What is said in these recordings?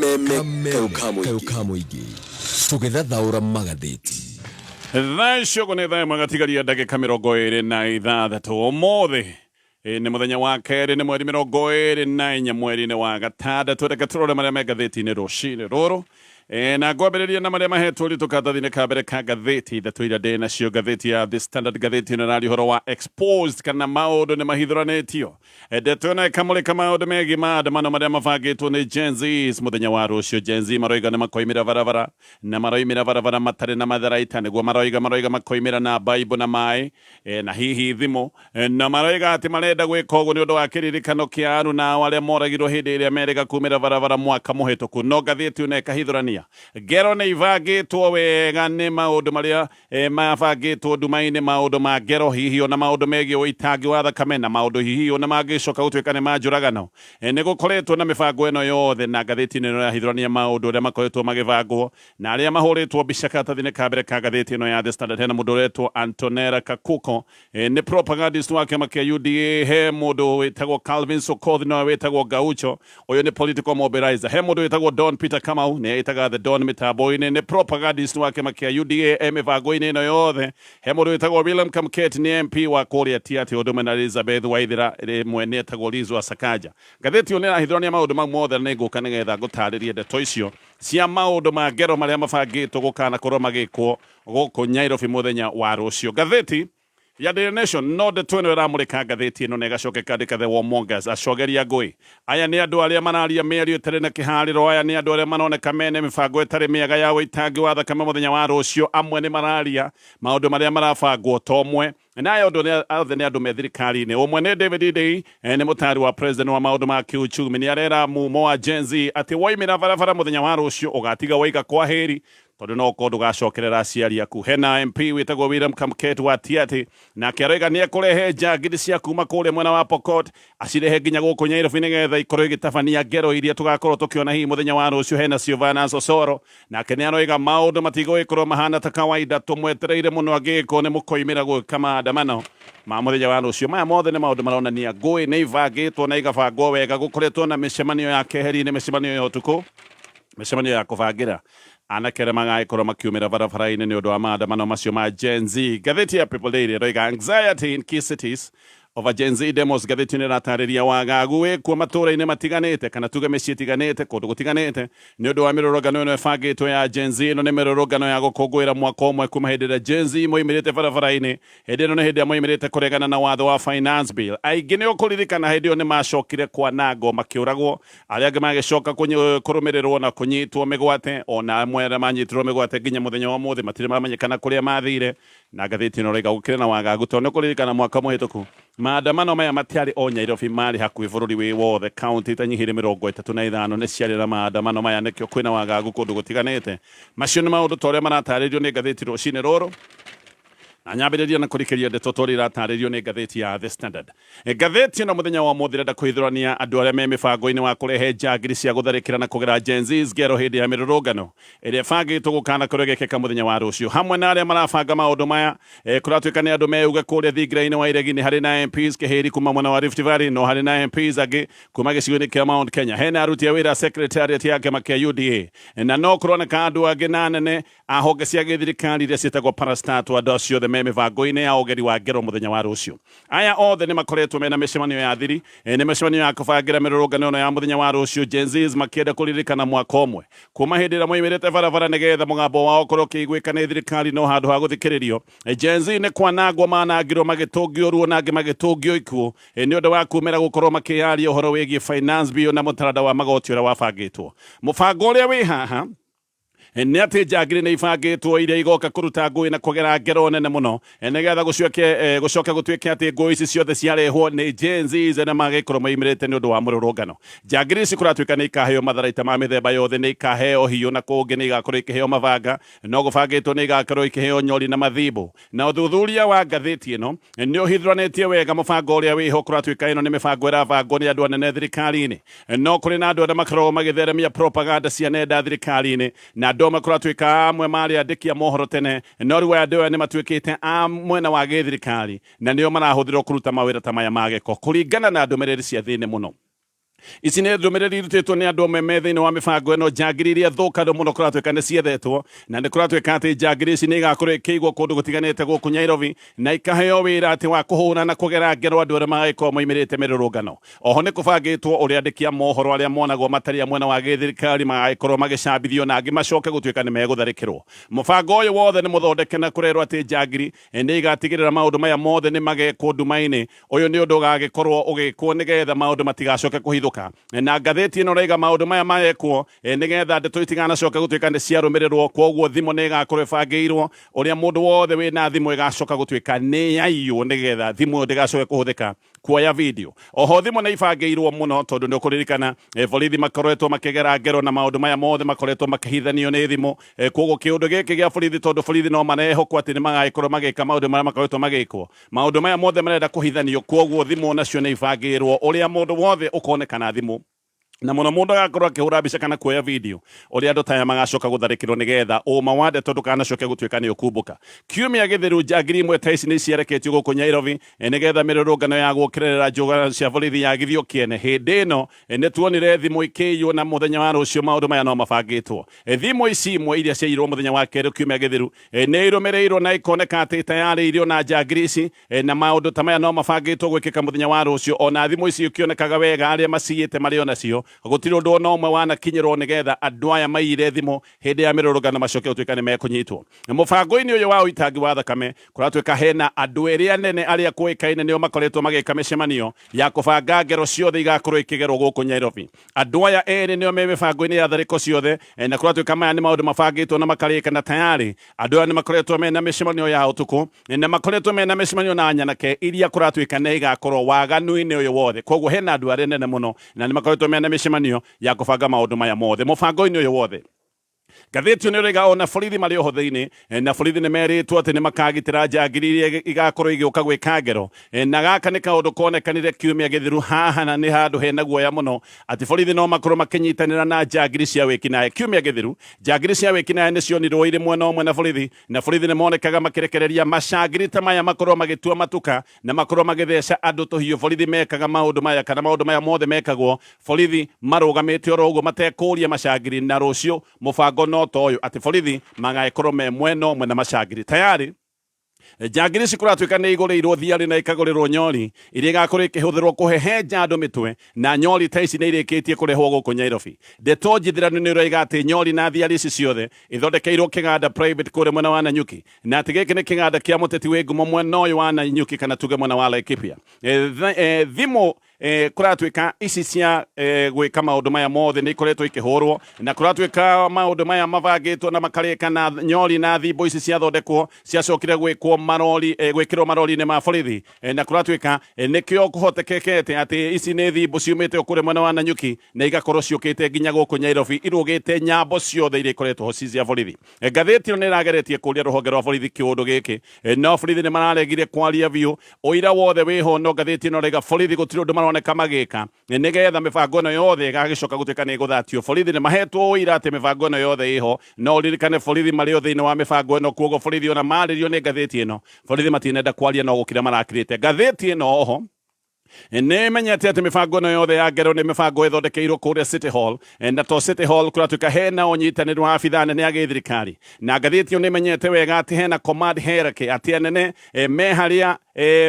Kameme kayũ ka mũingĩ tũgĩthathaũra magathĩti. Thaa icio ũguo nĩ thaa ĩmwe gatigaria ndagĩka 26. Ũmũthĩ nĩ mũthenya wa kerĩ, nĩ mweri 24 mweri-inĩ wa gatandatũ. Reke tũrore marĩa me ngathĩti-inĩ rũcinĩ rũrũ. Na ngwambĩrĩria na marĩa mahetwo ũritũ karatathi-inĩ ka mbere ka ngathĩti ithatũ iria ndĩ nacio. Ngathĩti ya The Standard, ngathĩti ĩno ĩraria ũhoro wa exposed, kana maũndũ nĩ mahithũranĩtio. Ndeto ĩno ĩkamũrĩka maũndũ megiĩ maandamano marĩa mabangĩtwo nĩ Gen Zs mũthenya wa rũciũ. Gen Z maroiga nĩ makoimĩra barabara, na maroimĩra barabara matarĩ na matharaita, nĩguo maroiga. Maroiga makoimĩra na Bible na maĩ na hihi thimũ, na maroiga atĩ marenda gwĩka ũguo nĩ ũndũ wa kĩririkano kĩa aruna ao arĩa moragirwo hĩndĩ ĩrĩa merĩga kumĩra barabara mwaka mũhĩtũku. No ngathĩti ĩno ĩkahithũrania ngero nĩ ibangĩtwo wega, nĩ maũndũ marĩa mabangĩtwo nduma-inĩ, maũndũ ma ngero, hihi ona maũndũ megiĩ ũitangi wa thakame, na maũndũ hihi ona mangĩcoka gũtuĩka nĩ ma njũragano. Nĩ gũkoretwo na mĩbango ĩno yothe, na ngathĩti ĩno ĩrahithũrania maũndũ ũrĩa makoretwo magĩbangwo na arĩa mahũrĩtwo mbica. Karatathi-inĩ ka mbere ka ngathĩti ĩno ya The Standard hena mũndũ ũretwo Antonella Kakuko, nĩ propagandist wa kĩama kĩa UDA. He mũndũ wĩtagwo Calvin Sokoth, nowe wĩtagwo Gaucho, ũyũ nĩ political mobilizer. He mũndũ wĩtagwo Don Peter Kamau, nĩ ĩtaga The Don mĩtambo-inĩ, nĩ propagandist wa kĩama kĩa UDA e mĩbango-inĩ ĩno yothe. He mũndũ wĩtagwo William Kamket, nĩ MP wa kũrĩa Tiaty, ũndũ ũmwe na Elizabeth Waithera, rĩmwe nĩ etagwo Liz wa Sakaja. Ngathĩti ĩyo nĩ ĩrahithũrania maũndũ mau mothe, na nĩ ngũka nĩgetha ngũtarĩrie ndeto icio cia maũndũ ma ngero marĩa mabangĩtwo gũkanakorwo magĩkwo gũkũ Nyairobi mũthenya wa rũciũ. Ngathĩti ya Daily Nation, no ndeto ĩno ĩramũrĩka ngathĩti ĩno na ĩgacoka ĩkandĩka The Warmongers, acogeria ngũĩ. Aya nĩ andũ arĩa mararia mĩario ĩtarĩ na kĩharĩro, aya nĩ andũ arĩa maroneka mene mĩbango ĩtarĩ mĩega ya ũitangi wa thakame mũthenya wa rũciũ. Amwe nĩ mararia maũndũ marĩa marabangwo ta ũmwe, na aya ũndũ othe nĩ andũ me thirikari-inĩ. Ũmwe nĩ David Ndii, nĩ mũtaari wa president wa maũndũ ma kĩuchumi. Nĩ arera mumo wa Gen Z atĩ woimĩra barabara mũthenya wa rũciũ ũgatiga waiga kwahĩri, tondũ no ũkorwo ndũgacokerera aciari aku. Hena MP wĩtagwo William Kamket wa Tiaty, nake aroiga nĩ ekũrehe njangiri cia kuma kũrĩa mwena wa Pokot, acirehe nginya gũkũ Nyairobi nĩgetha ikorwo igĩtabania ngero iria tũgakorwo tũkĩona hihi mũthenya wa rũciũ. Hena Silvanus Osoro, nake nĩ aroiga maũndũ matigũgĩkorwo mahana ta kawaida, tũmwetereire mũno angĩgĩkorwo nĩ mũkoimĩra gwĩka maandamano ma mũthenya wa rũciũ. Maya mothe nĩ maũndũ maronania ngũĩ nĩ ibangĩtwo na igabangwo wega. Gũkoretwo na mĩcemanio ya keheri-inĩ, mĩcemanio ya ũtukũ, mĩcemanio ya kũbangĩra anake arĩa magagĩkorwo makiumĩra barabara-inĩ nĩ ũndũ wa maandamano macio ma Gen Z. Ngathĩti ya People Daily ĩroiga anxiety in key cities over Gen Z demos. Ngathĩti ĩno ĩratarĩria wagagu wĩkuo matũũra-inĩ matiganĩte, kana tuge mĩciĩ ĩtiganĩte, kũndũ gũtiganĩte, nĩ ũndũ wa mĩrũrũngano ĩno ĩbangĩtwo ya Gen Z. Ĩno nĩ mĩrũrũngano ya gũkũngũĩra mwaka ũmwe kuma hĩndĩ ĩrĩa Gen Z moimĩrĩte barabara-inĩ. Hĩndĩ ĩno nĩ hĩndĩ ĩrĩa moimĩrĩte kũregana na watho wa Finance Bill. Aingĩ nĩ ũkũririkana hĩndĩ ĩyo nĩ macokire kwanangwo makĩũragwo, arĩa angĩ magĩcoka kũrũmĩrĩrwo na kũnyitwo mĩgwate, ona amwe arĩa manyitirwo mĩgwate nginya mũthenya wa ũmũthĩ matirĩ mamenyekana kũrĩa mathire. Na ngathĩti ĩno ĩroiga gũkĩrĩ na wagagu, tondũ nĩ ũkũririkana mwaka mũhĩtũku maandamano maya matiarĩ o Nyairobi, marĩ hakuhĩ bũrũri wĩ wothe. Kaunti itanyihĩire 35 nĩ ciarĩ na maandamano maya, nĩkĩo kwĩna wagagu kũndũ gũtiganĩte. Macio nĩ maũndũ ta ũrĩa maratarĩrio nĩ ngathĩti rũcinĩ rũrũ. Na nyambĩrĩria na kũrikĩria ndeto ta ũrĩa iratarĩrio nĩ ngathĩti ya The Standard. Ngathĩti ĩno mũthenya wa ũmũthĩ ĩrenda kũhithũrania andũ arĩa me mĩbango-inĩ wa kũrehe njangiri cia gũtharĩkĩra na kũgera Gen Zs ngero hĩndĩ ya mĩrũrũngano ĩrĩa ĩbangĩtwo gũkanakorwo ĩgĩkĩka mũthenya wa rũciũ. Hamwe na arĩa marabanga maũndũ maya, kũratuĩka nĩ andũ meuge kũrĩa thingira-inĩ wa iregi nĩ harĩ na MPs Kĩhĩri kuma mwena wa Rift Valley, no harĩ na MPs angĩ kuma gĩcigo-inĩ kĩa Mount Kenya, hena aruti a wĩra secretariat ya kĩama kĩa UDA, na no kũroneka andũ angĩ na anene a honge cia gĩthirikari iria ciĩtagwo parastatal. Andũ acio othe me mĩbango-inĩ ya ũgeri wa ngero mũthenya wa rũciũ. Aya othe nĩ makoretwo mena mĩcemanio ya thiri, nĩ mĩcemanio ya kũbangĩra mĩrũrũngano ĩno ya mũthenya wa rũciũ, Gen Zs makĩenda kũririkana mwaka ũmwe kuma hĩndĩ ĩrĩa moimĩrĩte barabara nĩgetha mũgambo wao ũkorwo ũkĩiguĩka nĩ thirikari, no handũ ha gũthikĩrĩrio, Gen Z nĩ kwanangwo manangirwo, magĩtũngio ruo na angĩ magĩtũngio ikuũ, nĩ ũndũ wa kumĩra gũkorwo makĩyaria ũhoro wĩgiĩ Finance Bill na mũtaranda wa magoti ũrĩa wabangĩtwo. Mũbango ũrĩa wĩ haha nĩ atĩ njangiri nĩ ibangĩtwo iria igoka kũruta ngũĩ na kũgera ngero nene mũno, nĩgetha gũcoke gũcoke gũtuĩke atĩ ngũĩ ici ciothe ciarehwo nĩ Gen Zs na magĩkorwo moimĩrĩte nĩ ũndũ wa mũrũrũngano. Njangiri ici kũratuĩka nĩ ikaheo matharaita ma mĩthemba yothe, nĩ ikaheo hiũ na kũngĩ nĩ igakorwo ikĩheo mabanga, no gũbangĩtwo nĩ igakorwo ikĩheo nyori na mathimbo. Na ũthuthuria wa ngathĩti ĩno nĩ ũhithũranĩtie wega mũbango ũrĩa wĩho. Kũratuĩka ĩno nĩ mĩbango ĩrabangwo nĩ andũ anene thirikari-inĩ. No kũrĩ na andũ arĩa makoragwo magĩtheremia propaganda cia nenda thirikari-inĩ, na andũ amwe kũratuĩka amwe marĩ andĩki a mohoro tene, no rĩu andũ aya nĩ matuĩkĩte a mwena wa gĩthirikari na nĩo marahũthĩrwo kũruta mawĩra ta maya ma gĩko, kũringana na ndũmĩrĩri cia thĩinĩ mũno. Ici nĩ ndũmĩrĩri irutĩtwo nĩ andũ amwe me thĩinĩ wa mĩbango ĩno. Njangiri iria thũkanu mũno kũratuĩka nĩ ciethetwo, na nĩ kũratuĩka atĩ njangiri ici nĩ igakorwo ikĩigwo kũndũ gũtiganĩte gũkũ Nyairobi, na ikaheo wĩra atĩ wa kũhũra na kũgera ngero andũ arĩa magagĩkorwo moimĩrĩte mĩrũrũngano. Oho nĩ kũbangĩtwo ũrĩa andĩki a mohoro arĩa monagwo matarĩ a mwena wa gĩthirikari magagĩkorwo magĩcambithio na angĩ macoke gũtuĩka nĩ megũtharĩkĩrwo. Mũbango ũyũ wothe nĩ mũthondeke na kũrerwo atĩ njangiri nĩ igatigĩrĩra maũndũ maya mothe nĩ magekwo nduma-inĩ. Ũyũ nĩ ũndũ ũgagĩkorwo ũgĩkwo nĩgetha maũndũ matigacoke kũhithũka. Na ngathĩti ĩno ĩraiga maũndũ maya marekwo nĩgetha ndeto itiganacoke gũtuĩka nĩ ciarũmĩrĩrwo. Kwoguo thimũ nĩ ĩgakorwo ĩbangĩirwo ũrĩa mũndũ wothe wĩna thimũ ĩgacoka gũtuĩka nĩ yaiywo nĩgetha thimũ ĩyo ndĩgacoke kũhũthĩka kuoya video. Oho thimũ nĩ ibangĩirwo mũno tondũ nĩ ũkũririkana borithi makoretwo makĩgera ngero na maũndũ maya mothe makoretwo makĩhithanio nĩ thimũ. Kwoguo kĩũndũ gĩkĩ gĩa borithi, tondũ borithi no marehokwo atĩ nĩ magagĩkorwo magĩka maũndũ marĩa makoretwo magĩkwo, maũndũ maya mothe marenda kũhithanio. Kwoguo thimũ nacio nĩ ibangĩirwo ũrĩa mũndũ wothe ũkoneka na thimũ, na mũno mũndũ agakorwo akĩhũra mbica kana kuoya video, ũrĩa andũ ta aya magacoka gũtharĩkĩrwo nĩgetha ũma wa ndeto ndũkanacoke gũtuĩka nĩ ũkumbũka. Kiumia gĩthiru njangiri imwe ta ici nĩ ciareketio gũkũ Nyairobi nĩgetha mĩrũrũngano ya gũũkĩrĩra njũgano cia borithi yagithio kĩene. Hĩndĩ ĩno nĩ tuonire thimũ ikĩiywo, na mũthenya wa rũciũ maũndũ maya no mabangĩtwo. Thimũ ici imwe iria ciaiyirwo mũthenya wa kerĩ kiumia gĩthiru nĩ irũmĩrĩirwo na ikoneka atĩ tayarĩ irio na njangiri ici, na maũndũ ta maya no mabangĩtwo gwĩkĩka mũthenya wa rũciũ. Ona thimũ ici ikĩonekaga wega arĩa maciyĩte marĩ onacio, gũtirĩ ũndũ ona ũmwe wanakinyĩrwo nĩgetha andũ aya maiyire thimũ hĩndĩ ya mĩrũrũngano macoke gũtuĩka nĩ mekũnyitwo. Mũbango-inĩ ũyũ wa ũitangi wa thakame kũratuĩka hena andũ erĩ anene arĩa kũĩkaine nĩo makoretwo magĩka mĩcemanio ya kũbanga ngero ciothe igakorwo ikĩgerwo gũkũ Nyairobi. Andũ aya erĩ nĩo me mĩbango-inĩ ya tharĩko ciothe, na kũratuĩka maya nĩ maũndũ mabangĩtwo na makarĩka, na tayarĩ andũ aya nĩ makoretwo mena mĩcemanio ya ũtukũ na makoretwo mena mĩcemanio na nyanake iria kũratuĩka nĩ igakorwo waganu-inĩ ũyũ wothe. Koguo hena andũ arĩa nene mũno na nĩ makoretwo mena mĩcemanio ya kũbanga maũndũ maya mothe mũbango-inĩ ũyũ wothe. Ngathĩti ĩyo nĩ ĩroiga ona borithi marĩ oho thĩinĩ, na borithi nĩ merĩtwo atĩ nĩ makagitĩra njangiri iria igakorwo igĩũka gwĩka ngero. Na gaka nĩ kaũndũ konekanire kiumia gĩthiru haha, na nĩ handũ hena guoya mũno atĩ borithi no makorwo makĩnyitanĩra na njangiri cia wĩkinaĩ. Kiumia gĩthiru njangiri cia wĩkinaĩ nĩ cionirwo irĩ mwena ũmwe na borithi, na borithi nĩ monekaga makĩrekereria macangiri ta maya makorwo magĩtua matuka na makorwo magĩtheca andũ tũhiũ. Borithi mekaga maũndũ maya, kana maũndũ maya mothe mekagwo borithi marũgamĩte oro ũguo matekũria macangiri, na rũciũ mũbango no ta ũyũ atĩ borithi magagĩkorwo me mwena ũmwe na macangiri. Tayarĩ njangiri ici kũratuĩka nĩ igũrĩirwo thiarĩ na ikagũrĩrwo nyori iria igakorwo ikĩhũthĩrwo kũhehenja andũ mĩtwe, na nyori ta ici nĩ irĩkĩtie kũrehwo gũkũ Nyairobi. Ndeto njithĩranu nĩ ĩroiga atĩ nyori na thiarĩ ici ciothe ithondekeirwo kĩganda private kũrĩa mwena wa Nanyuki, na atĩ gĩkĩ nĩ kĩganda kĩa mũteti wĩ ngumo mwena ũyũ wa Nanyuki, kana tuge mwena wa Laikipia. Thimũ kũratuĩka ici cia gwĩka maũndũ maya mothe nĩ ikoretwo ikĩhũrwo, na kũratuĩka maũndũ maya mabangĩtwo na makarĩka, na nyori na thimbo ici ciathondekwo ciacokire gwĩkwo marori, gwĩkĩrwo marori-inĩ ma borithi, na kũratuĩka nĩkĩo kũhotekekete atĩ ici nĩ thimbo ciumĩte kũrĩa mwena wa Nanyuki na igakorwo ciũkĩte nginya gũkũ Nyairobi irũgĩte nyambo ciothe iria ikoretwo ho ci cia borithi. Ngathĩti ĩno nĩ ĩrageretie kũria rũhonge rwa borithi kĩũndũ gĩkĩ, no borithi nĩ mararegire kwaria biũ. Ũira wothe wĩho, no ngathĩti ĩno ĩraiga borithi gũtirĩ ũndũ maroneka magĩka nĩgetha mĩbango ĩno yothe ĩgagĩcoka gũtuĩka nĩ ĩgũthatio. Borithi nĩ mahetwo ũira atĩ mĩbango ĩno yothe ĩho, no ũririkane borithi marĩ o thĩinĩ wa mĩbango ĩno, kuoguo borithi ona marĩrio nĩ ngathĩti ĩno, borithi matinenda kwaria no gũkira marakirĩte. Ngathĩti ĩno oho nĩ menyete atĩ mĩbango ĩno yothe ya ngero nĩ mĩbango ĩthondekeirwo kũrĩa City Hall, na to City Hall, kũratuĩka hena ũnyitanĩri wa abithaa nene a gĩthirikari, na ngathĩti ĩyo nĩ ĩmenyete wega atĩ hena command hierarchy, atĩ anene me harĩa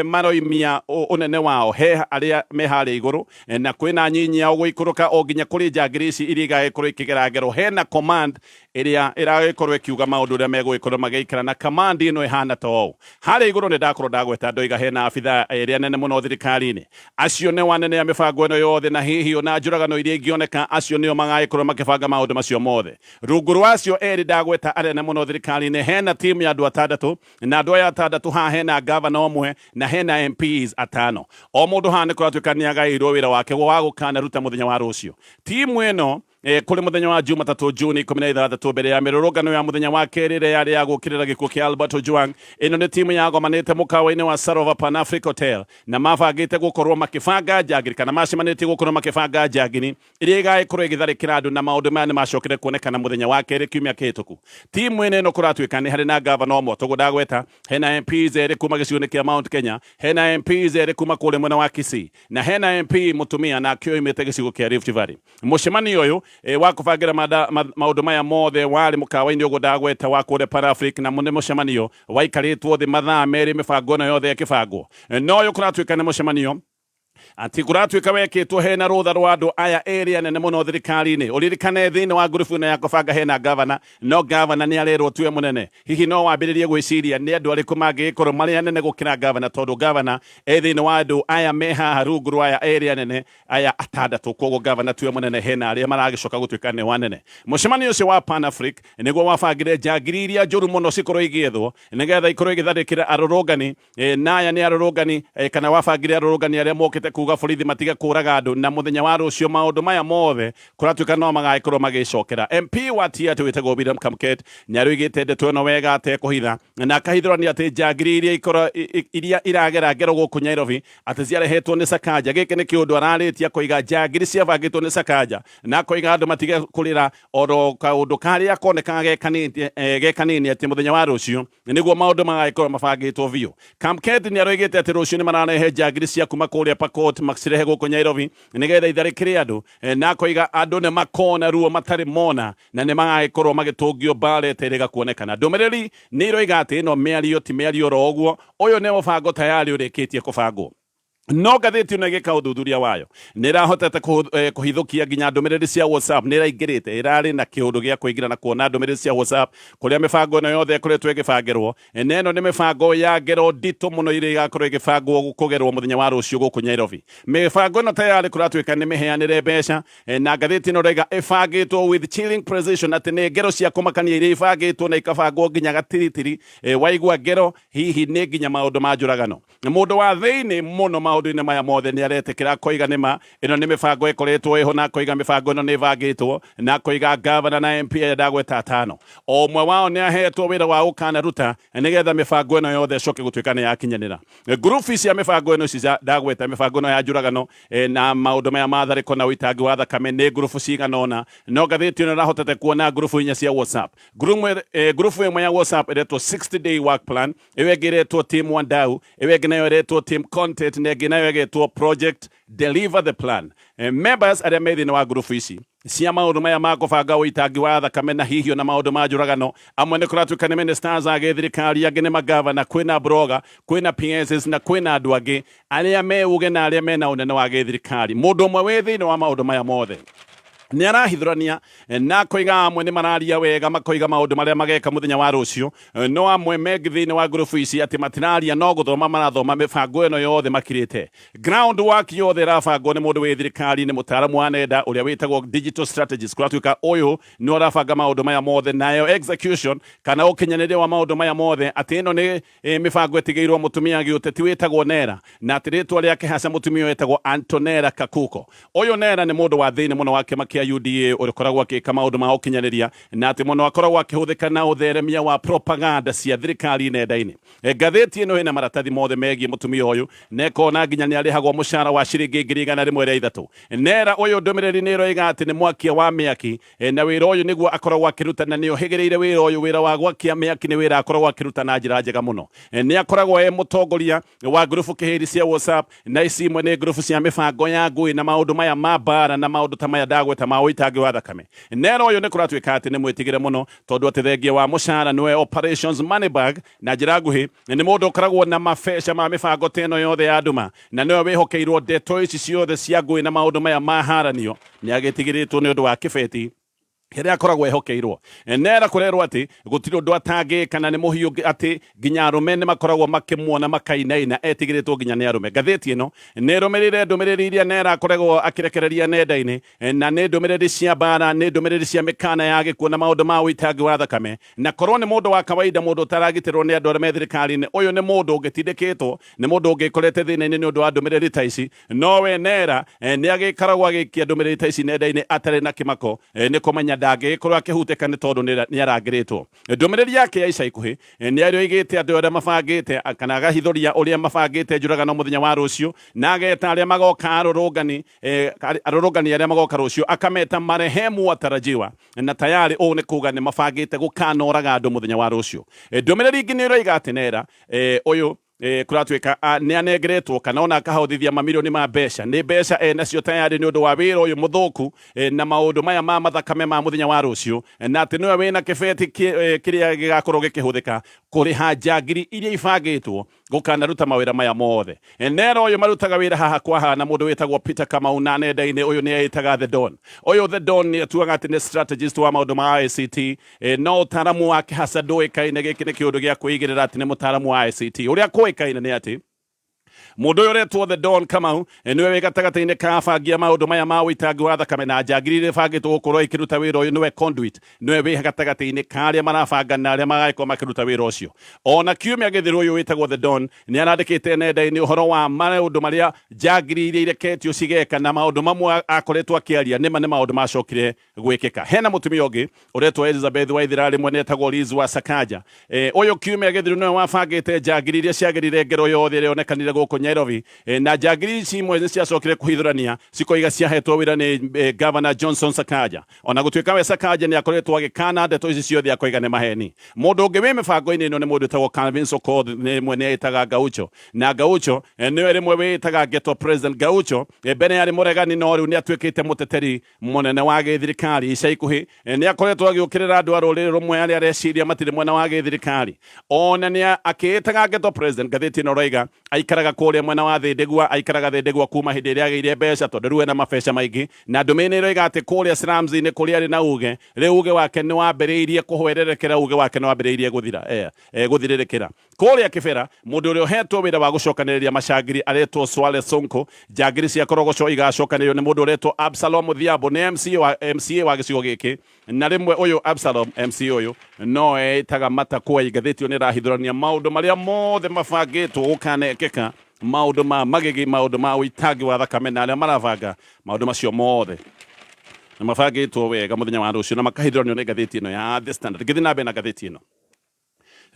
maroimia ũnene wao, he arĩa me harĩa igũrũ na kwĩna nyinyi yao gũikũrũka o nginya kũrĩ njangiri ici iria igagĩkorwo ikĩgera ngero. Hena command ĩrĩa ĩragĩkorwo ĩkiuga maũndũ ũrĩa megũgĩkorwo magĩikara, na command ĩno ĩhana ta ũũ. Harĩa igũrũ nĩ ndakorwo ndagweta ndoiga hena abithaa ĩrĩa nene mũno thirikari-inĩ, acio nĩo anene a mĩbango ĩno yothe, na hihi ona njũragano iria ingĩoneka, acio nĩo magagĩkorwo makĩbanga maũndũ macio mothe. Rungu rwa acio erĩ ndagweta anene mũno thirikari-inĩ, hena timu ya andũ atandatũ, na andũ aya atandatũ haha hena gavana ũmwe na hena MPs atano. O mũndũ haha nĩ kũratuĩka nĩ agaĩirwo wĩra wake wa gũkanaruta mũthenya wa rũciũ. Timu ĩno Kũrĩ mũthenya wa Jumatatũ Juni 16 mbere ya mĩrũrũngano ya mũthenya wa kerĩ ĩrĩa yarĩ ya gũũkĩrĩra gĩkuũ kĩa Albert Ojwang. Ĩno nĩ timu yagomanĩte mũkawa-inĩ wa Sarova Pan Africa Hotel na mabangĩte gũkorwo makĩbanga njangiri kana macemanĩtie gũkorwo makĩbanga njangiri iria igagĩkorwo igĩtharĩkĩra andũ, na maũndũ maya nĩ macokire kuonekana mũthenya wa kerĩ kiumia kĩhĩtũku. Timu ĩno ĩno kũratuĩka nĩ harĩ na gavana ũmwe toguo ndagweta, hena MPs erĩ kuma gĩcigo-inĩ kĩa Mount Kenya, hena MPs erĩ kuma kũrĩa mwena wa Kisii, na hena MP mũtumia nake oimĩte gĩcigo kĩa Rift Valley. Mũcemanio ũyũ wa kũbangĩra maũndũ maya mothe warĩ mũkawa-inĩ ũguo ndagweta wa kũrĩa Pan Africa, na nĩ mũcemanio waikarĩtwo thĩ mathaa merĩ mĩbango ĩno yothe ĩkĩbangwo. No ũyũ kũratuĩka nĩ mũcemanio atĩ kũratuĩka wekĩtwo hena rũtha rwa andũ aya erĩ anene mũno thirikari-inĩ. Ũririkane thĩinĩ wa ngurubu ĩno ya kũbanga hena gavana, no gavana nĩ arerwo tuwe mũnene. Hihi no wambĩrĩrie gwĩciria nĩ andũ arĩkũ mangĩgĩkorwo marĩ anene gũkĩra gavana, tondũ gavana e thĩinĩ wa andũ aya me haha rungu rwa aya erĩ anene aya atandatũ. Koguo gavana tuwe mũnene, hena arĩa maragĩcoka gũtuĩka nĩo anene. Mũcemanio ũcio wa Pan Afric nĩguo wabangire njangiri iria njũru mũno cikorwo igĩethwo nĩgetha ikorwo igĩtharĩkĩra arũrũngani. Na aya nĩ arũrũngani, kana wabangire arũrũngani arĩa mokĩte kuga borithi matige kũraga andũ, na mũthenya wa rũciũ maũndũ maya mothe kũratuĩka no magagĩkorwo magĩcokera. MP wa Tiaty wĩtagwo William Kamket nĩ arũigĩte ndeto ĩno wega atekũhitha, na akahithũrania atĩ njangiri iria ikorwo iria iragera ngero gũkũ Nairobi atĩ ciarehetwo nĩ Sakaja. Gĩkĩ nĩ kĩũndũ ararĩtie akoiga njangiri ciabangĩtwo nĩ Sakaja, na akoiga andũ matige kũrĩra oro kaũndũ karĩa konekaga ge kanini atĩ mũthenya wa rũciũ nĩguo maũndũ magagĩkorwo mabangĩtwo biũ. Kamket nĩ aroigĩte atĩ rũciũ nĩ mararehe njangiri cia kuma kũrĩa Pokot macirehe gũkũ Nairobi nĩgetha itharĩkĩre andũ, na akoiga andũ nĩ makona ruo matarĩ mona na nĩ magagĩkorwo magĩtũngio mbara ĩterĩga kuonekana. Ndũmĩrĩri nĩ iroiga atĩ ĩno mĩario ti mĩario oro ũguo, ũyũ nĩ mũbango tayari ũrĩkĩtie kũbangwo. No ngathĩti ĩno ĩgĩka ũthuthuria wayo nĩ ĩrahotete kũhithũkia nginya ndũmĩrĩri cia WhatsApp. Nĩ ĩraingĩrĩte, ĩrarĩ na kĩũndũ gĩa kũingĩra na kuona ndũmĩrĩri cia WhatsApp kũrĩa mĩbango ĩno yothe ĩkoretwo ĩgĩbangĩrwo. Na ĩno nĩ mĩbango ya ngero nditũ mũno iria igakorwo ĩgĩbangwo kũgerwo mũthenya wa rũciũ gũkũ Nairobi. Mĩbango ĩno tayarĩ kũratuĩka nĩ mĩheanĩre mbeca, na ngathĩti ĩno ĩrauga ĩbangĩtwo with chilling precision, atĩ nĩ ngero cia kũmakania iria ibangĩtwo na ikabangwo nginya gatiritiri. Waigua ngero hihi nĩ nginya maũndũ ma njũragano. Mũndũ wa thĩinĩ mũno maũndũ-inĩ maya mothe nĩ aretĩkĩra akoiga nĩma ĩno nĩ mĩbango ĩkoretwo ĩho, na akoiga mĩbango ĩno nĩ ĩbangĩtwo, na akoiga gavana na MP aya ndagweta atano o ũmwe wao nĩ ahetwo wĩra wa gũkanaruta nĩgetha mĩbango ĩno yothe ĩcoke gũtuĩka nĩ yakinyanĩra. Ngurubu cia mĩbango ĩno ici ndagweta, mĩbango ĩno ya njũragano na maũndũ maya ma tharĩko na ũitangi wa thakame nĩ ngurubu cigana ũna, no ngathĩti ĩno ĩrahotete kuona ngurubu inya cia WhatsApp. Ngurubu ĩmwe ya WhatsApp ĩretwo 60 day work plan, ĩyo ĩngĩ ĩretwo Team Wandau, ĩyo ĩngĩ nayo ĩretwo Team Content, na ĩngĩ nayo ĩgetwo Project Deliver the Plan. Members arĩa me thĩinĩ wa ngurubu ici cia maũndũ maya ma kũbanga ũitangi wa thakame na hihi ona maũndũ ma njũragano, amwe nĩ kũratuĩka nĩ ministers a gĩthirikari, angĩ nĩ magavana, kwĩna blogger, kwĩna PSs na kwĩna andũ angĩ arĩa me ũge na arĩa mena ũnene wa gĩthirikari. Mũndũ ũmwe wĩ thĩinĩ wa maũndũ maya mothe nĩ arahithũrania na akoiga amwe nĩ mararia wega, makoiga maũndũ marĩa mageka mũthenya wa rũciũ, no amwe mengi thĩinĩ wa ngurubu ici atĩ matiraria no gũthoma marathoma mĩbango ĩno yothe makirĩte. Ground work yothe ĩrabangwo nĩ mũndũ wĩ thirikari-inĩ, mũtaaramu wa nenda ũrĩa wĩtagwo digital strategist. Kũratuĩka ũyũ nĩ ũrabanga maũndũ maya mothe, nayo execution kana ũkinyanĩria wa maũndũ maya mothe atĩ ĩno nĩ mĩbango ĩtigĩirwo mũtumia gĩũteti wĩtagwo Nera, na atĩ rĩtwa rĩake haca mũtumia ũyũ etagwo Antonella Kakuko. Ũyũ Nera nĩ mũndũ wa thĩinĩ mũno wa kĩama kĩa UDA ũrĩa ũkoragwo akĩka maũndũ ma ũkinyanĩria, na atĩ mũno akoragwo akĩhũthĩka na ũtheremia wa propaganda cia thirikari nenda-inĩ. Ngathĩti ĩno ĩna maratathi mothe megiĩ mũtumia ũyũ na ĩkona nginya nĩ arĩhagwo mũcara wa ciringi 103,000. Nera ũyũ ndũmĩrĩri nĩ ĩroiga atĩ nĩ mwakia wa mĩaki, na wĩra ũyũ nĩguo akoragwo akĩruta na nĩ ohĩgĩrĩire wĩra ũyũ. Wĩra wa gwakia mĩaki nĩ wĩra akoragwo akĩruta na njĩra njega mũno. Nĩ akoragwo e mũtongoria wa ngurubu kĩhĩri cia WhatsApp, na ici imwe nĩ ngurubu cia mĩbango ya ngũĩ na maũndũ maya ma mbara na maũndũ ta maya ndagweta ma ũitangi wa thakame. Nera ũyũ nĩ kũratuĩka atĩ nĩ mwĩtigĩre mũno, tondũ atĩ thengia wa mũcara nĩwe operations moneybag, na njĩra nguhĩ nĩ mũndũ ũkoragwo na mabeca ma mĩbango ta ĩno yothe ya nduma, na nĩwe wĩhokeirwo ndeto ici ciothe cia ngũĩ na maũndũ maya ma haranio. Nĩ agĩtigĩrĩtwo nĩ ũndũ wa kĩbeti Kĩrĩa akoragwo ehokeirwo. Nera kũrerwo atĩ gũtirĩ ũndũ atangĩka na nĩ mũhiũ atĩ nginya arũme nĩ makoragwo makĩmuona makainaina, etigĩrĩtwo nginya nĩ arũme. Ngathĩti ĩno nĩ ĩrũmĩrĩire ndũmĩrĩri iria Nera akoragwo akĩrekereria nenda-inĩ, na nĩ ndũmĩrĩri cia mbara, nĩ ndũmĩrĩri cia mĩkana ya gĩkuũ na maũndũ ma ũitangi wa thakame. Na korwo nĩ mũndũ wa kawaida, mũndũ ũtaragitĩrwo nĩ andũ arĩa me thirikari-inĩ, ũyũ nĩ mũndũ ũngĩtindĩkĩtwo, nĩ mũndũ ũngĩkorete thĩna-inĩ nĩ ũndũ wa ndũmĩrĩri ta ici. No we Nera nĩ agĩkoragwo agĩikia ndũmĩrĩri ta ici nenda-inĩ atarĩ na kĩmako, nĩ kũmenya ndangĩgĩkorwo akĩhutĩka nĩ tondũ nĩ arangĩrĩtwo. Ndũmĩrĩri yake ya ica ikuhĩ nĩ arĩa oigĩte andũ arĩa mabangĩte kana agahithũria ũrĩa mabangĩte njũragano mũthenya wa rũciũ, na ageta arĩa magoka arũrũngani, arũrũngani arĩa magoka rũciũ akameta marehemu watarajiwa, na tayari ũũ nĩ kuga nĩ mabangĩte gũkanoraga andũ mũthenya wa rũciũ. Ndũmĩrĩri ĩngĩ nĩ ĩroiga atĩ Nera ũyũ kũratuĩka nĩ anengeretwo kana ona akahothithia mamirioni ma mbeca, nĩ mbeca enacio tayari nĩ ũndũ wa wĩra ũyũ mũthũku na maũndũ maya ma mathakame ma mũthenya wa rũciũ, na atĩ nĩwe wĩna kĩbeti kĩrĩa gĩgakorwo gĩkĩhũthĩka kũrĩha njangiri iria ibangĩtwo gũkanaruta mawĩra maya mothe. Nera ũyũ marutaga wĩra haha kwa haha na mũndũ wĩtagwo Peter Kamau, na nenda-inĩ ũyũ nĩ eĩtaga The Don. Ũyũ The Don nĩ atuaga atĩ nĩ strategist wa maũndũ ma ICT, no ũtaramu wake hasa ndũĩkaine. Gĩkĩ nĩ kĩũndũ gĩa kwĩigĩrĩra atĩ nĩ mũtaramu wa ICT. Ũrĩa kũĩkaine nĩ atĩ mũndũ ũyũ ũretwo The Don Kamau nĩwe wĩ gatagatĩ-inĩ ka abangi a maũndũ maya ma ũitangi wa thakame na njangiri iria ibangĩtwo gũkorwo ikĩruta wĩra ũyũ, nĩwe conduit, nĩwe wĩ gatagatĩ-inĩ ka arĩa marabanga na arĩa magagĩkorwo makĩruta wĩra ũcio. Ona kiumia gĩthiru ũyũ wĩtagwo The Don nĩ arandĩkĩte nenda-inĩ ũhoro wa maũndũ marĩa njangiri iria ireketio cigeka, na maũndũ mamwe akoretwo akĩaria nĩma nĩ maũndũ macokire gwĩkĩka. Hena mũtumia ũngĩ ũretwo Elizabeth Waithera, rĩmwe nĩ etagwo Liz wa Sakaja. Ũyũ kiumia gĩthiru nĩwe wabangĩte njangiri iria ciagĩrire ngero yothe ĩrĩa yonekanire gũkũ Nairobi. Na njangiri ici imwe nĩ ciacokire kũhithũrania cikoiga ciahetwo wĩra nĩ Governor Johnson Sakaja. Ona gũtuĩka we Sakaja nĩ akoretwo agĩkana ndeto ici ciothe akoiga nĩ maheni. Mũndũ ũngĩ wĩ mĩbango-inĩ ĩno nĩ mũndũ wĩtagwo Calvin Okoth, rĩmwe nĩ etaga Gaucho. Na Gaucho nĩwe rĩmwe wĩĩtaga Ghetto President. Gaucho mbere yarĩ mũregani, no rĩu nĩ atuĩkĩte mũteteri mũnene wa gĩthirikari. Ica ikuhĩ nĩ akoretwo agĩũkĩrĩra andũ a rũrĩrĩ rũmwe arĩa areciria matirĩ mwena wa gĩthirikari. Ona nĩ akĩĩtaga Ghetto President, ngathĩti ĩno ĩroiga aikaraga kũrĩa mwena wa Thĩndĩgua, aikaraga Thĩndĩgua kuma hĩndĩ ĩrĩa agĩire mbeca, tondũ rĩu ena mabeca maingĩ. Na ndũmĩrĩri nĩ ĩroiga atĩ kũrĩa slums-inĩ kũrĩa arĩ na uge, rĩu uge wake nĩ wambĩrĩirie kũhwererekera, uge wake nĩ wambĩrĩirie gũthira, gũthirĩrĩkĩra. Kũrĩa Kĩbera, mũndũ ũrĩa ũhetwo wĩra wa gũcokanĩrĩria macangiri aretwo Swale Sonko. Njangiri cia Korogocho igacokanĩrĩrio nĩ mũndũ ũretwo Absalom Odhiambo, nĩ MCA wa gĩcigo gĩkĩ. Na rĩmwe ũyũ Absalom MCA ũyũ no eĩtaga Matakwei. Ngathĩti ĩyo nĩ ĩrahithũrania maũndũ marĩa mothe mabangĩtwo gũkanekĩka, maũndũ ma magigi, maũndũ ma ũitangi wa thakame, na arĩa marabanga maũndũ macio mothe na mabangĩtwo wega mũthenya wa rũciũ na makahithũranio nĩ ngathĩti ĩno ya The Standard. Ngĩthiĩ na mbere na ngathĩti ĩno,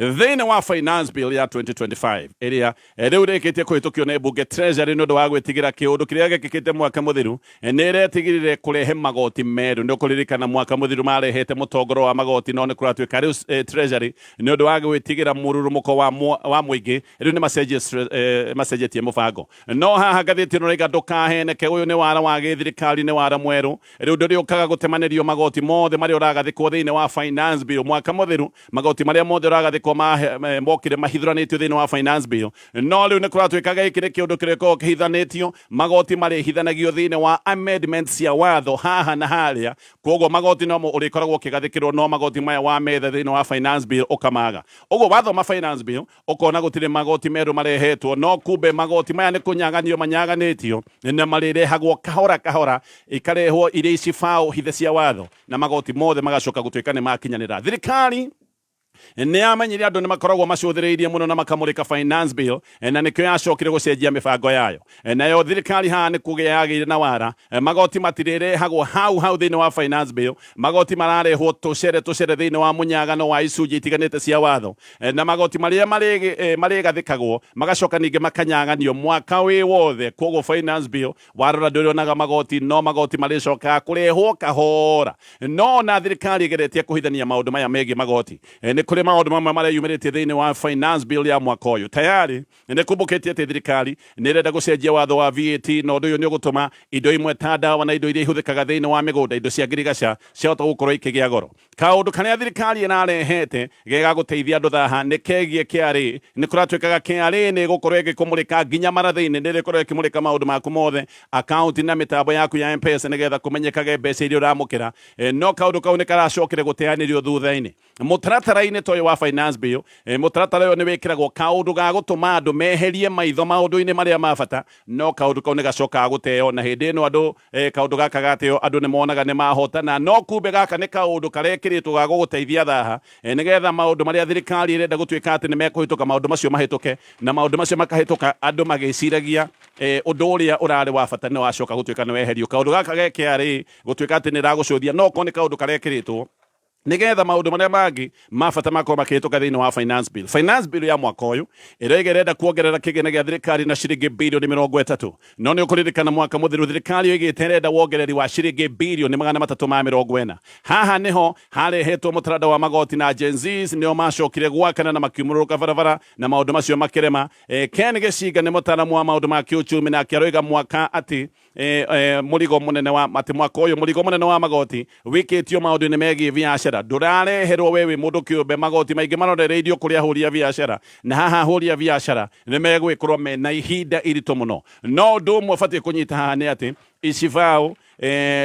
thĩinĩ wa Finance Bill ya 2025 ĩrĩa rĩu rĩkĩtie kũhĩtũkio nĩ mbunge, Treasury nĩ ũndũ wa gwĩtigĩra kĩũndũ kĩrĩa gĩkĩkĩte mwaka mũthiru nĩ ĩretigĩrire kũrehe magoti merũ. Nĩ ũkũririkana mwaka mũthiru marehete mũtongoro wa magoti, no nĩ kũratuĩka rĩu Treasury nĩ ũndũ wa gwĩtigĩra mũrurumũko wa mũingĩ rĩu nĩ macenjetie mũbango. No haha ngathĩti ĩno ĩrauga ndũkaheneke, ũyũ nĩ wara wa gĩthirikari, nĩ wara mwerũ. Rĩu ndũrĩũkaga gũtemanĩrio magoti mothe marĩa ũragathĩkwo thĩinĩ wa Finance Bill. Mwaka mũthiru magoti marĩa mothe ũragathĩkwo mokire mahithũranĩtio thĩinĩ wa Finance Bill, no rĩu nĩ kũratuĩka gĩkĩ nĩ kĩũndũ kĩrĩkoragwo kĩhithanĩtio. Magoti marĩhithanagio thĩinĩ wa amendments cia watho haha na harĩa, koguo magoti nomo ũrĩkoragwo ũkĩgathĩkĩrwo, no magoti maya wa metha thĩinĩ wa Finance Bill ũkamaga. Ũguo wathoma Finance Bill ũkona gũtirĩ magoti merũ marehetwo, no kumbe magoti maya nĩ kũnyaganio manyaganĩtio na marĩrehagwo kahora kahora, ikarehwo irĩ icibaũ hithe cia watho, na magoti mothe magacoka gũtuĩka nĩ makinyanĩra. Thirikari nĩ yamenyire andũ nĩ makoragwo macũthĩrĩirie mũno na makamũrĩka Finance Bill, na nĩkĩo yacokire gũcenjia mĩbango yayo. Nayo thirikari haha nĩ kũgĩa yagĩire na wara, magoti matirĩrehagwo hau hau thĩinĩ wa Finance Bill, magoti mararehwo tũcere tũcere thĩinĩ wa mũnyagano wa icunjĩ itiganĩte cia watho, na magoti marĩa marĩgathĩkagwo magacoka ningĩ makanyaganio mwaka wĩ wothe. Koguo Finance Bill warora ndũrĩonaga magoti, no magoti marĩcokaga kũrehwo kahora. No ona thirikari ĩgeretie kũhithania maũndũ maya megiĩ magoti, nĩ kũrĩ Nĩ kũrĩ maũndũ mamwe mareyumĩrĩtie thĩinĩ wa finance bill ya mwaka ũyũ. Tayari nĩ kumbũkĩtie atĩ thirikari nĩ ĩrenda gũcenjia watho wa VAT, na ũndũ ũyũ nĩ ũgũtũma indo imwe ta ndawa na indo iria ihũthĩkaga thĩinĩ wa mĩgũnda, indo cia ngirigaca, ciahota gũkorwo ikĩgĩa goro. Kaũndũ karĩa thirikari ĩrarehete gega gũteithia andũ thaha nĩ kegiĩ KRA. Nĩ kũratuĩkaga KRA nĩ ĩgũkorwo ĩgĩkũmũrĩka nginya marathĩ-inĩ, nĩ ĩrĩkorwo ĩkĩmũrĩka maũndũ maku mothe, akaunti na mĩtambo yaku ya M-Pesa, nĩgetha kũmenyekage mbeca iria ũramũkĩra. No kaũndũ kau nĩ karacokire gũteanĩrio thutha-inĩ mũtaratara-inĩ ta ũyũ wa finance bill. Mũtaratara ũyũ nĩ wĩkĩragwo kaũndũ ga gũtũma andũ meherie maitho maũndũ-inĩ marĩa ma bata, no kaũndũ kau nĩ gacokaga gũteo. Na hĩndĩ ĩno andũ kaũndũ gaka gateo, andũ nĩ monaga nĩ mahotana, no kumbe gaka nĩ kaũndũ karekĩrĩtwo ga gũgũteithia thaha, nĩgetha maũndũ marĩa thirikari ĩrenda gũtuĩka atĩ nĩ mekũhĩtũka, maũndũ macio mahĩtũke, na maũndũ macio makahĩtũka andũ magĩciragia ũndũ ũrĩa ũrarĩ wa bata nĩ wacoka gũtuĩka nĩ weherio. Kaũndũ gaka ge KRA gũtuĩka atĩ nĩ ĩragũcũthia, no korwo nĩ kaũndũ karekĩrĩtwo nigetha maũndũ marĩa mangĩ ma bata makorwo makĩhĩtũka thĩinĩ wa finance bill. Finance bill ya mwaka ũyũ ĩroiga ĩrenda kuongerera kĩgĩna gĩa thirikari na ciringi bilioni 30, no nĩ ũkũririkana mwaka mũthiru thirikari yoigĩte ĩrenda wongereri wa ciringi bilioni 340. Haha nĩho harehetwo mũtaranda wa magoti, na Gen Zs nĩo macokire gwakana na makiumũrũrũka barabara na maũndũ macio makĩrema. Ken Gĩcinga nĩ mũtaaramu wa maũndũ ma kĩũchumi, nake aroiga mwaka atĩ mũrigo mũnene wa atĩ mwaka ũyũ mũrigo mũnene wa magoti wĩkĩtio maũndũ-inĩ megiĩ biacara ndũrareherwo we wĩ mũndũ kĩũmbe. Magoti maingĩ marorereirio kũrĩ ahũri a biacara, na haha ahũri a biacara nĩ megwĩkorwo mena ihinda iritũ mũno. No ũndũ ũmwe ũbatiĩ kũnyita haha nĩ atĩ icibaũ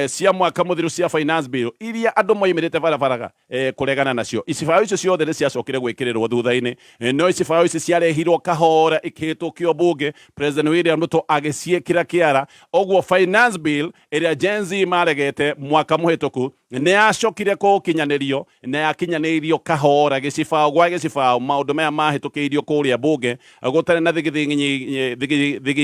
cia mwaka mũthiru cia finance bill iria andũ moimĩrĩte barabaraga kũregana nacio, icibaũ icio ciothe nĩ ciacokire gwĩkĩrĩrwo thutha-inĩ. No icibaũ ici ciarehirwo kahora ikĩhĩtũkio bunge, President William Ruto agĩciĩkĩra kĩara. Ũguo finance bill ĩrĩa Gen Z maregete mwaka mũhĩtũku nĩ yacokire gũkinyanĩrio, na yakinyanĩirio kahora, gĩcibaũ gwa gĩcibaũ. Maũndũ maya mahĩtũkĩirio kũrĩa bunge gũtarĩ na thigi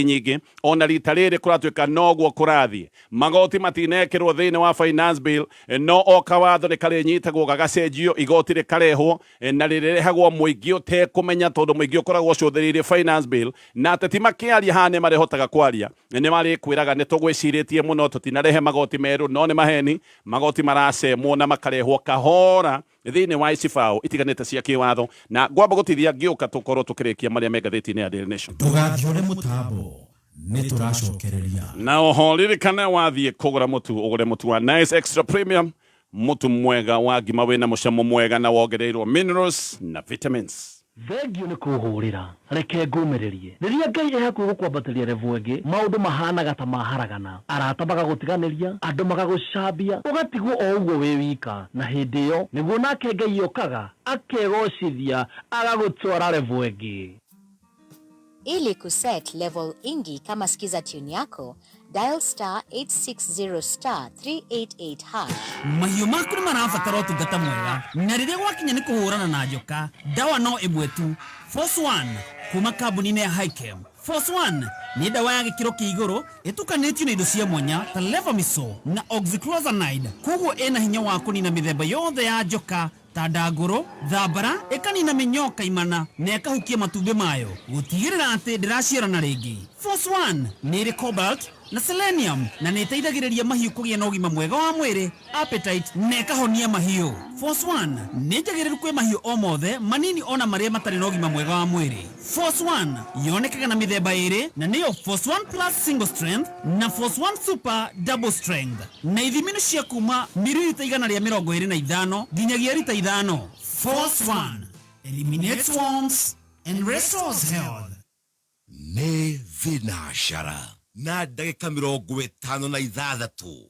nyingĩ. Ona rita rĩrĩ kũratuĩka noguo kũrathiĩ. Magoti matinekĩrwo thĩinĩ wa finance bill, no o kawatho nĩ karĩnyitagwo gagacenjio, igoti rĩkarehwo, na rĩrĩrehagwo mũingĩ ũtekũmenya, tondũ mũingĩ ũkoragwo ũcũthĩrĩirie finance bill. Na ateti makĩaria haha nĩ marĩhotaga kwaria, nĩ marĩkwĩraga nĩ tũgwĩcirĩtie mũno, tũtinarehe magoti merũ, no nĩ maheni. Magoti maracemwo na makarehwo kahora thĩinĩ wa icibaũ itiganĩte cia kĩwatho. Na ngwamba gũtithia, ngĩũka tũkorwo tũkĩrĩkia marĩa me ngathĩti-inĩ ya Daily Nation. Ndũgathiore mũtambo, nĩ tũracokereria. Na oho ririkana, wathiĩ kũgũra mũtu, ũgũre mũtu wa Nice Extra Premium, mũtu mwega wa ngima wĩna mũcamo mwega na wongereirwo minerals na vitamins. Thengio nĩ kũhũrĩra, reke ngũmĩrĩrie. Rĩrĩa Ngai e hakuhĩ gũkwambatĩria level ĩngĩ, maũndũ mahanaga ta maharagana, arata magagũtiganĩria, andũ magagũcambia, ũgatigwo o ũguo wĩ wika. Na hĩndĩ ĩyo nĩguo nake Ngai okaga akegocithia, agagũtwara level ĩngĩ. Ili kuset level ingi kama Skiza tune yako, dial *860*388#. Mahiũ maku nĩ marabatara ũtungata mwega, na rĩrĩa gwakinya nĩ kũhũrana na njoka, ndawa no ĩmwe tu, Force One kuma kambuni-inĩ ya Hikem. Force One nĩ ndawa ya gĩkĩro kĩa igũrũ ĩtukanĩtio na indo cia mwanya ta levamisole na oxyclozanide, koguo ĩna hinya wa kũnina mĩthemba yothe ya njoka ta ndangũrũ, thambara, ĩkanina mĩnyoo kaimana na ĩkahukia matumbĩ mayo gũtigĩrĩra atĩ ndĩraciarana rĩngĩ. Force One nĩ ĩrĩ cobalt na selenium, na nĩ ĩteithagĩrĩria mahiũ kũgĩa na ũgima mwega wa mwĩrĩ, appetite, na ĩkahonia mahiũ. Force One nĩ njagĩrĩru kwĩ mahiũ o mothe manini ona marĩa matarĩ na ũgima mwega wa mwĩrĩ. Force One yonekaga na mĩthemba ĩrĩ, na nĩyo Force One Plus single strength na Force One Super double strength, na ithimi nĩ cia kuma mililita 125 nginyagia rita 5. Force One eliminates worms and restores health. Nĩ thinacara na ndagĩka 56.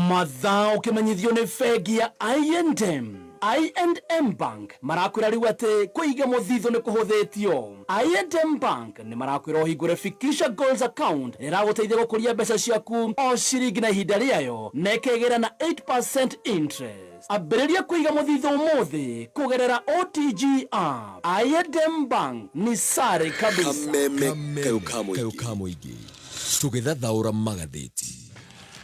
Mathaa ũkĩmenyithio nĩ bengi ya I&M. I&M Bank marakwĩra rĩu atĩ kũiga mũthithũ nĩ kũhũthĩtio. I&M Bank nĩ marakwĩra ũhingũre Fikisha Goals account ĩragũteithia gũkũria mbeca ciaku o ciringi na ihinda rĩayo, na ĩkegĩra na 8% interest. Ambĩrĩria kũiga mũthithũ ũmũthĩ kũgerera OTG app. I&M Bank ni sare kabisa. Kameme kayũ ka mũingĩ, tũgĩthathaũra magathĩti.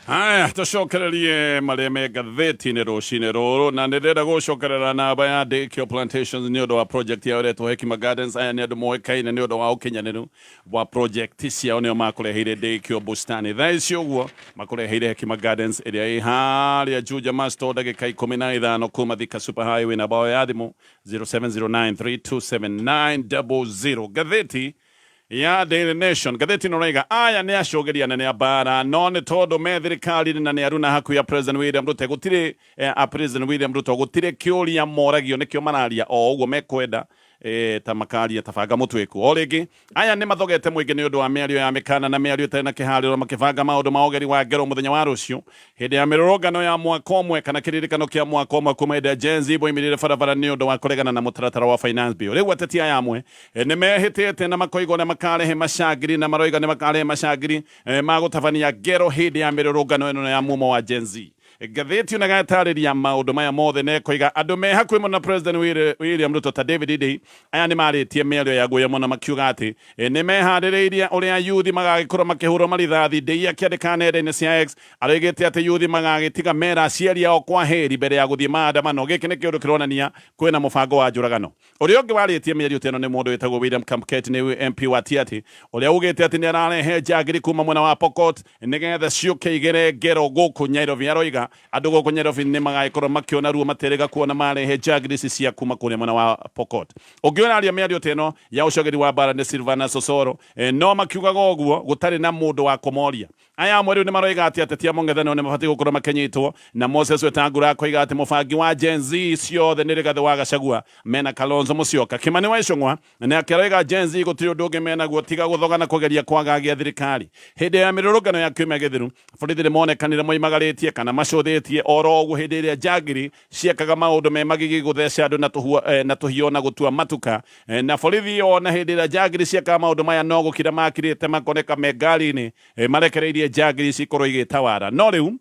Haya, tũcokererie marĩa me ngathĩti-inĩ rũcinĩ rũrũ, na nĩ ndĩrenda gũcokerera namba ya Daykio Plantations nĩ ũndũ wa project yao ĩretwo Hekima Gardens. Aya nĩ andũ moĩkaine nĩ ũndũ wa ũkinyanĩru wa project ciao, nĩo makũreheire Daykio Bustani. Thaa ici ũguo makũreheire Hekima Gardens ĩrĩa ĩ harĩa Juja Masto, ndagĩka 15 kuma Thika Super Highway. Namba yao ya thimũ 0709327900. Ngathĩti ya Daily Nation, ngathĩti ĩno raiga aya nĩ acũgĩri anene a mbara, no nĩ tondũ me thirikari-inĩ na nĩ aruna hakuhĩ ya President William Ruto, gũtirĩ a President William Ruto gũtirĩ kĩũria moragio, nĩkĩo mararia o ũguo mekwenda, ta makaria ta banga mũtuĩku. O rĩngĩ aya nĩ mathogete mũingĩ nĩ ũndũ wa mĩario ya mĩkana na mĩario ĩtarĩ na kĩharĩro, makĩbanga maũndũ ma ũgeri wa ngero mũthenya wa rũciũ hĩndĩ ya mĩrũrũngano ya mwaka ũmwe kana kĩririkano kĩa mwaka ũmwe kuma hĩndĩ ya Gen Z boimĩrire barabara nĩ ũndũ wa kũregana na mũtaratara wa finance bill. Rĩu ateti aya amwe nĩ mehĩtĩte na makoiga ũrĩa makarehe macangiri, na maroiga nĩ makarehe macangiri ma gũtabania ngero hĩndĩ ya mĩrũrũngano ĩno ya mumo wa Gen Z. Ngathĩti ĩno ĩgatarĩria maũndũ maya mothe na ĩkoiga andũ me hakuhĩ mũno na President William Ruto ta David Ndii, aya nĩ marĩtie mĩario ya guoya mũno makiuga atĩ nĩ meharĩrĩirie ũrĩa yuthi magagĩkorwo makĩhũrwo marithathi. Ndii akĩandĩka nenda-inĩ cia X aroigĩte atĩ yuthi magagĩtiga mera aciari ao kwa heri mbere ya gũthiĩ maandamano. Gĩkĩ nĩ kĩũndũ kĩronania kwĩna mũbango wa njũragano. Ũrĩa ũngĩ warĩtie mĩario ta ĩno nĩ mũndũ wĩtagwo William Kamket, nĩ MP wa Tiaty, ũrĩa ugĩte atĩ nĩ ararehe njangiri kuma mwena wa Pokot nĩgetha ciũke igere ngero gũkũ Nyairobi. Aroiga andũ gũkũ Nyairobi nĩ magagĩkorwo makĩona ruo materĩga kuona marehe njangiri ici cia kuma kũrĩa mwena wa Pokot. Ũngĩ ũraria mĩario ta ĩno ya ũcogeri wa mbara nĩ Silvana Sosoro, no makiugaga ũguo gũtarĩ na mũndũ wa kũmoria. Aya amwe rĩu nĩ maroiga atĩ ateti a mũng'ethanĩro nĩ mabatiĩ gũkorwo makĩnyitwo, na Moses Wetangula akoiga atĩ mũbangi wa Gen Z ciothe nĩ Rigathĩ wa Gachagua mena Kalonzo Musyoka. Kimani wa Ichung'wa nake aroiga Gen Z gũtirĩ ũndũ ũngĩ menaguo tiga gũthoga na kũgeria kwagagia thirikari. Hĩndĩ ya mĩrũrũngano ya kiumia gĩthiru, borithi nĩ monekanire moimagarĩtie kana macũthĩtie oro ũguo hĩndĩ ĩrĩa njangiri ciekaga maũndũ me magigi, gũtheca andũ na tũhiũ na gũtua matuka. Na borithi ona hĩndĩ ĩrĩa njangiri ciekaga maũndũ maya no gũkira makirĩte makoneka me ngari-inĩ marekereirie njangiri cikorwo igĩtawara. No rĩu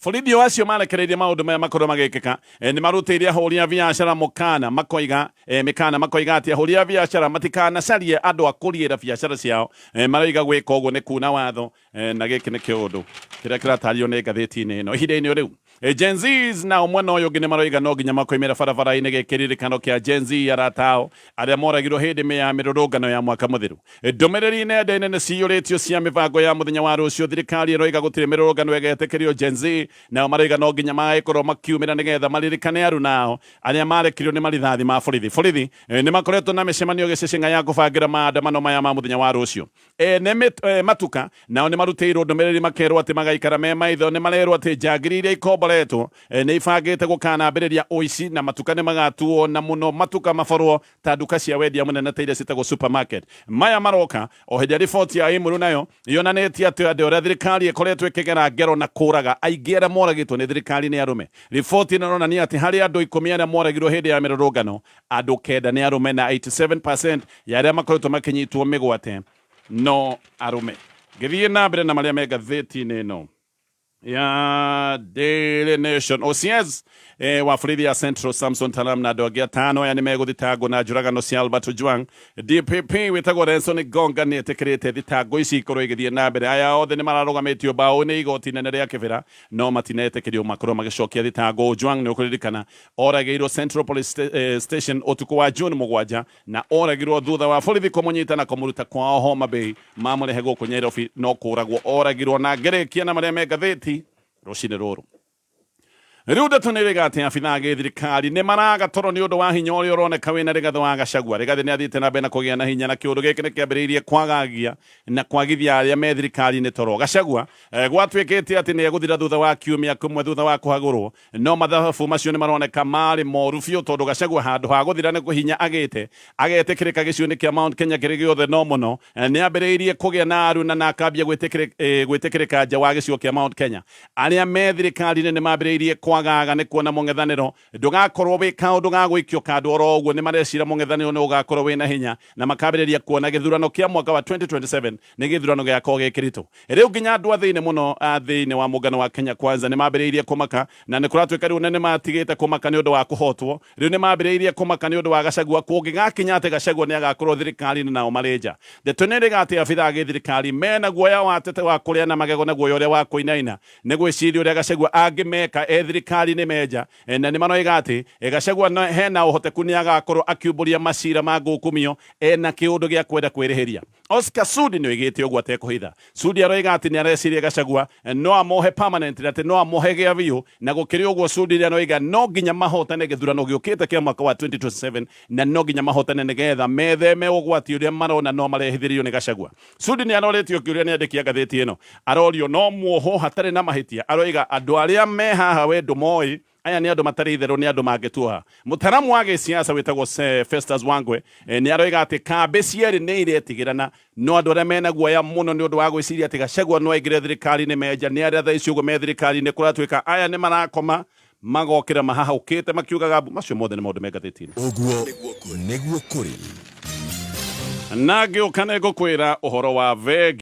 borithi o acio marekereirie maũndũ maya makorwo magĩkĩka nĩ marutĩire ahũri a biacara mũkana, makoiga mĩkana, makoiga atĩ ahũri a biacara matikanacarie andũ a kũriĩra biacara ciao. Maroiga gwĩka ũguo nĩ kuna watho, na gĩkĩ nĩ kĩũndũ kĩrĩa kĩratario nĩ ngathĩti-inĩ ĩno ihinda-inĩ rĩu. Gen Zs nao mwena ũyũ ũngĩ nĩ maroiga no nginya makoimĩra barabara-inĩ gĩkĩririkano kĩa Gen Z arata ao arĩa moragirwo hĩndĩ ya mĩrũrũngano ya mwaka mũthiru. Ndũmĩrĩri nenda-inĩ nĩ ciyũrĩtio cia mĩbango ya mũthenya wa rũciũ. Thirikari ĩroiga gũtirĩ mĩrũrũngano ĩgetĩkĩrio. Gen Z nao maroiga no nginya magĩkorwo makiumĩra nĩgetha maririkane aruna ao arĩa marekirio nĩ marithathi ma borithi. Borithi nĩ makoretwo na mĩcemanio gĩcĩcĩng'a ya kũbangĩra maandamano maya ma mũthenya wa rũciũ. Ene matuka nao nĩ marutĩirwo ndũmĩrĩri makerwo atĩ magaikara me maitho. Nĩ marerwo atĩ njangiri iria ikomboretwo nĩ ibangĩte gũkanambĩrĩria ũici, na matuka nĩ magatuo, na mũno matuka maborwo ta nduka cia wendia mũnene ta iria ciĩtagwo supermarket. Maya maroka o hĩndĩ ya riboti ya Imuru nayo yonanĩtie atĩ andũ arĩa thirikari ĩkoretwo ĩkĩgera ngero na kũraga, aingĩ arĩa moragĩtwo nĩ thirikari nĩ arũme. Riboti ĩno ĩronania atĩ harĩ andũ 10 arĩa moragirwo hĩndĩ ya mĩrũrũngano, andũ 9 nĩ arũme, na 87% ya arĩa makoretwo makĩnyitwo mĩgwate no arũme. Ngĩthiĩ na mbere na marĩa me ngathĩti-inĩ ĩno ya Daily Nation, OCS wa borithi ya Central Samson Talam na andũ angĩ 5 aya nĩ megũthitangwo na njũragano cia Albert Ojwang. DPP wĩtagwo Renson Gonga nĩ etĩkĩrĩte thitango ici ikorwo igĩthiĩ na mbere. Aya othe nĩ mararũgamĩtio mbaũ nĩ igoti inene rĩa Kĩbĩra, no matinetĩkĩrio makorwo magĩcokia thitango. Ojwang nĩ ũkũririkana oragĩirwo Central Police Station ũtukũ wa June 7, na oragirwo thutha wa borithi kũmũnyita na kũmũruta kwao Homa Bay mamũrehe gũkũ Nyairobi, no kũragwo oragirwo. Na ngĩrĩkia na marĩa me ngathĩti rũcinĩ rũrũ, rĩu ndeto nĩ ĩrĩga atĩ abithaa gĩthirikari nĩ maraga toro nĩ ũndũ wa hinya ũrĩa ũroneka wĩna Rigathĩ wa Gachagua. Rigathĩ nĩ athiĩte na mbere na kũgĩa na hinya, na kĩũndũ gĩkĩ nĩ kĩambĩrĩirie kwagagia na kwagithia arĩa me thirikari-inĩ toro. Gachagua gwatuĩkĩte atĩ nĩ egũthira thutha wa kiumia kĩmwe thutha wa kũhagũrwo, no mathabu macio nĩ maroneka marĩ moru biũ, tondũ Gachagua handũ ha gũthira nĩ kũhinya agĩte agetĩkĩrĩka gĩcigo-inĩ kĩa Mount Kenya kĩrĩ gĩothe, no mũno nĩ ambĩrĩirie kũgĩa na aruna na akambia gwĩtĩkĩrĩka nja wa gĩcigo kĩa Mount Kenya. Arĩa me thirikari-inĩ nĩ mambĩrĩirie kwa Kwagaga nĩ kuona mũng'ethanĩro ndũgakorwo wĩ kaũndũ ga gũikio kando oro ũguo. Nĩ marecira mũng'ethanĩro nĩ ũgakorwo wĩna hinya na makambĩrĩria kuona gĩthurano kĩa mwaka wa 2027 nĩ gĩthurano gĩgakorwo gĩ kĩritũ. Rĩu nginya andũ a thĩinĩ mũno a thĩinĩ wa mũngano wa Kenya Kwanza nĩ mambĩrĩirie kũmaka, na nĩ kũratuĩka rĩu nĩ matigĩte kũmaka nĩ ũndũ wa kũhotwo. Rĩu nĩ mambĩrĩirie kũmaka nĩ ũndũ wa Gachagua, kũngĩgakinya atĩ Gachagua nĩ agakorwo thirikari-inĩ nao marĩ nja. Ndeto nĩ ĩrĩga atĩ abithaa a gĩthirikari mena guoya wa tete wa kũrĩa na magego na guoya ũrĩa wa kũinaina nĩ gwĩciria ũrĩa Gachagua angĩmeka e thirikari-inĩ me nja, na nĩ maroiga atĩ Gachagua hena ũhoteku nĩ agakorwo akiumbũria macira ma ngukumio ena kĩũndũ gĩa kwenda kwĩrĩhĩria. Oscar Sudi nĩ oigĩte ũguo atekũhitha. Sudi aroiga atĩ nĩ areciria Gachagua no amohe permanent, atĩ no amohe gĩa biũ, na gũkĩrĩ ũguo Sudi nĩ aroiga no nginya mahotane gĩthurano gĩũkĩte kĩa mwaka wa 2027, na no nginya mahotane nĩgetha metheme ũgwati ũrĩa marona no marehithĩrio nĩ Gachagua. Sudi nĩ arorĩtio kĩũria nĩ andĩki a ngathĩti ĩno, arorio no muoho hatarĩ na mahĩtia, aroiga andũ arĩa me haha we ndũmoĩ, aya nĩ andũ matarĩ itherũ, nĩ andũ mangĩtuoha. Mũtaramu wa gĩsiasa wĩtagwo Festus Wangwe nĩ aroiga atĩ kambĩ cierĩ nĩ iretigĩrana, no andũ arĩa mena guoya mũno nĩ ũndũ wa gwĩciria atĩ Gachagua no aingĩre thirikari-inĩ menja nĩ arĩa thaa ici ũguo me thirikari-inĩ. Kũratuĩka aya nĩ marakoma magokĩra mahahũkĩte makiugaga mbu. Macio mothe nĩ maũndũ me ngathĩti-inĩ. Ũguo nĩguo kũrĩ. Na ngĩũka nĩ ngũkwĩra ũhoro wa bengi.